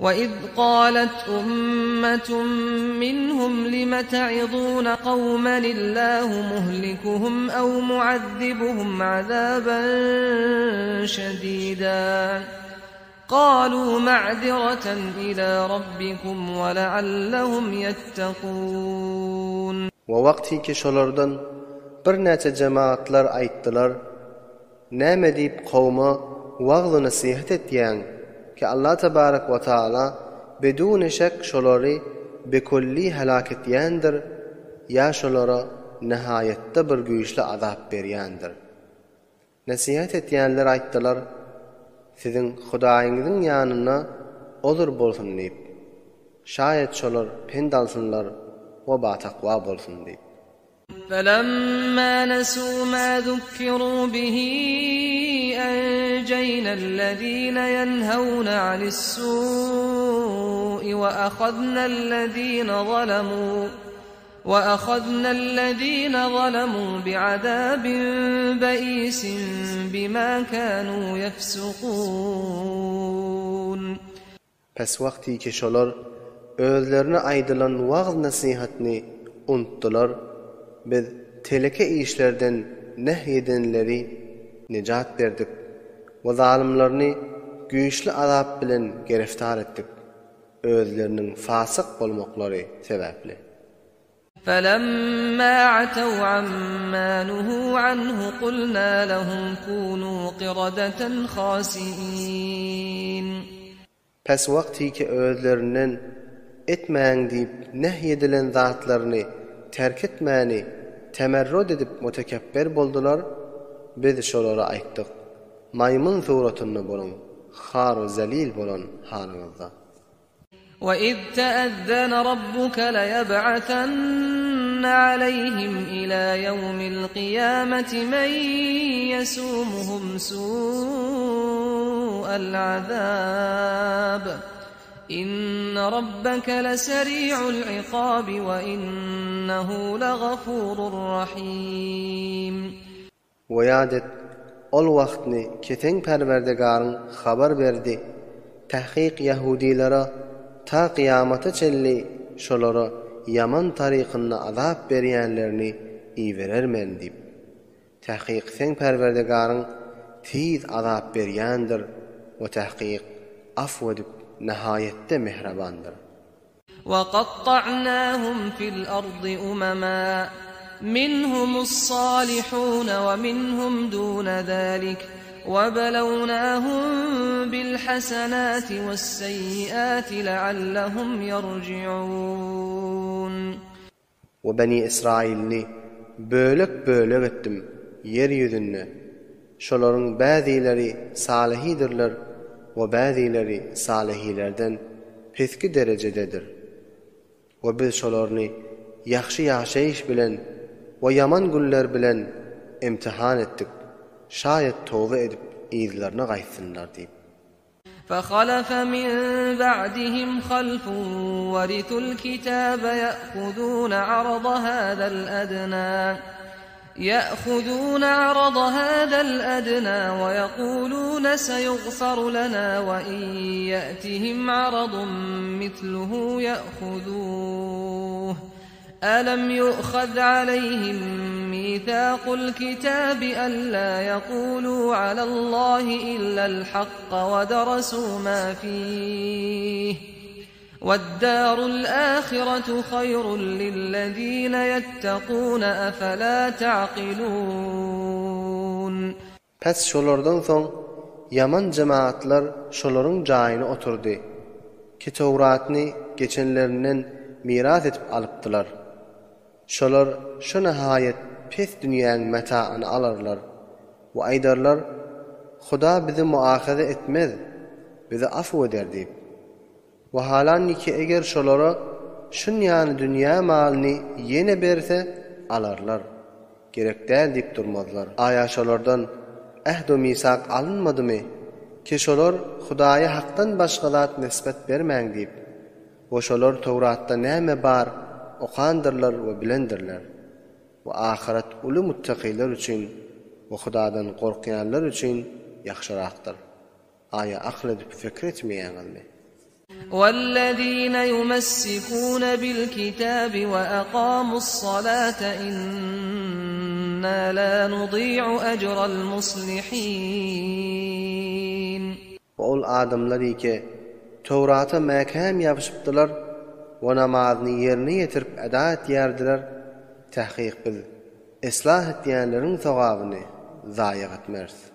وَإِذْ قَالَتْ أُمَّةٌ مِّنْهُمْ لِمَ تَعِظُونَ قَوْمًا اللَّهُ مُهْلِكُهُمْ أَوْ مُعَذِّبُهُمْ عَذَابًا شَدِيدًا قَالُوا مَعْذِرَةً إِلَى رَبِّكُمْ وَلَعَلَّهُمْ يَتَّقُونَ. We wagtyky şolardan birnäçe jemagatlar aýtdylar, Näme diýip kowma wagz-u nesihat etýäň ki Allah tebarek we taala biduni şek şolary bikulli helak etýändir ýa şolara nihaýatda bir güýçli azap berýändir. Nesihat etýänler aýtdylar, Siziň Hudaýyňyzyň ýanynda ozur bolsun diýip. Şaýat şolar pent alsynlar we batakwa bolsun diýip. فَلَمَّا نَسُوا مَا ذُكِّرُوا بِهِ أَنجَيْنَا الَّذِينَ يَنْهَوْنَ عَنِ السُّوءِ وَأَخَذْنَا الَّذِينَ ظَلَمُوا وَأَخَذْنَا الَّذِينَ ظَلَمُوا بِعَذَابٍ بَئِيسٍ بِمَا كَانُوا يَفْسُقُونَ. Pes wagtyky şolar özlerine aýdylan wagyz-nesihatny unutdylar, biz teleke işlerden nehy edenleri nejat berdik we zalymlaryny güýçli azap bilen gereftar etdik, özleriniň fasyk bolmaklary sebäpli. فَلَمَّا عَتَوْا عَمَّا نُهُوا عَنْهُ قُلْنَا لَهُمْ كُونُوا قِرَدَةً خَاسِئِينَ. Pes wagtyky özlerinden etmäň diýip nehy edilen zatlaryny terk etmäni temerrud edip mutekepber boldular, biz şolara aýtdyk, Maýmyn suratynda boluň, har-u zelil bolan halyňyzda. وَإِذْ تَأَذَّنَ رَبُّكَ لَيَبْعَثَنَّ عَلَيْهِمْ إِلَى يَوْمِ الْقِيَامَةِ مَنْ يَسُومُهُمْ سُوءَ الْعَذَابِ إِنَّ رَبَّكَ لَسَرِيعُ الْعِقَابِ وَإِنَّهُ لَغَفُورٌ رَحِيمٌ. We ýat et, ol wagtny ki seň Perwerdigaryň habar berdi, Takyk ýahudilere ta kyýamata çenli şolara ýaman tarykynda azap berýänlerini iberermen diýip. Takyk seň Perwerdigaryň tiz azap berýändir we takyk afw edip nihaýetde mähribandyr. وَقَطَّعْنَاهُمْ فِي الْأَرْضِ أُمَمًا مِنْهُمُ الصَّالِحُونَ وَمِنْهُمْ دُونَ ذَلِكَ وَبَلَوْنَاهُمْ بِالْحَسَنَاتِ وَالسَّيِّئَاتِ لَعَلَّهُمْ يَرْجِعُونَ. We Beni Ysraýylyny bölek-bölek etdim ýer ýüzünde. Şolaryň bäzileri salyhydirler we bäzileri salyhylerden peski derejededir. We biz şolaryny ýagşy ýaşaýyş bilen we ýaman günler bilen imtihan etdik, şaýat toba edip yzlaryna gaýtsynlar diýip. فَخَلَفَ مِن بَعْدِهِمْ خَلْفٌ وَرِثُوا الْكِتَابَ يَأْخُذُونَ عَرَضَ هَذَا الْأَدْنَى يَأْخُذُونَ عَرَضَ هَذَا الْأَدْنَى وَيَقُولُونَ سَيُغْفَرُ لَنَا وَإِنْ يَأْتِهِمْ عَرَضٌ مِثْلُهُ يَأْخُذُوهُ أَلَمْ يُؤْخَذْ عَلَيْهِمْ مِيثَاقُ الْكِتَابِ أَلَّا يَقُولُوا عَلَى اللَّهِ إِلَّا الْحَقَّ وَدَرَسُوا مَا فِيهِ وَالدَّارُ الْآخِرَةُ خَيْرٌ لِلَّذِينَ يَتَّقُونَ أَفَلَا تَعْقِلُونَ. Pes şolardan soň ýaman jemagatlar şolaryň jaýyna oturdy, ki Towratny geçenlerinden miras edip alypdylar. Şolar şu nihaýat pes dünýäň metagyny alarlar we aýdarlar, Huda bizi muahaza etmez, bizi afw eder diýip. Wahalaniki eger şolara şunýany dünýä malyny ýene berse, alarlar. Gerek däl diýip durmazlar. Aýa şolardan ähd-u misak alynmadymy, ki şolar Hudaýa hakdan başga zat nisbet bermäň diýip? We şolar Towratda näme bar okandyrlar we bilendirler. We ahyret uly muttakylar üçin we Hudadan gorkýanlar üçin ýagşyrakdyr. Aýa akyl edip pikir etmeýäňizmi? Wellezine ýumessikune bil kitabi we akamus-salate inna la nudi'u ejral muslihin. We ol adamlar ike Töwrata mäkäm ýapyşypdylar we namazyny ýerine ýetirip eda etýärdiler, tahkyk biz islah etýänleriň sogabyny zaýag etmeris.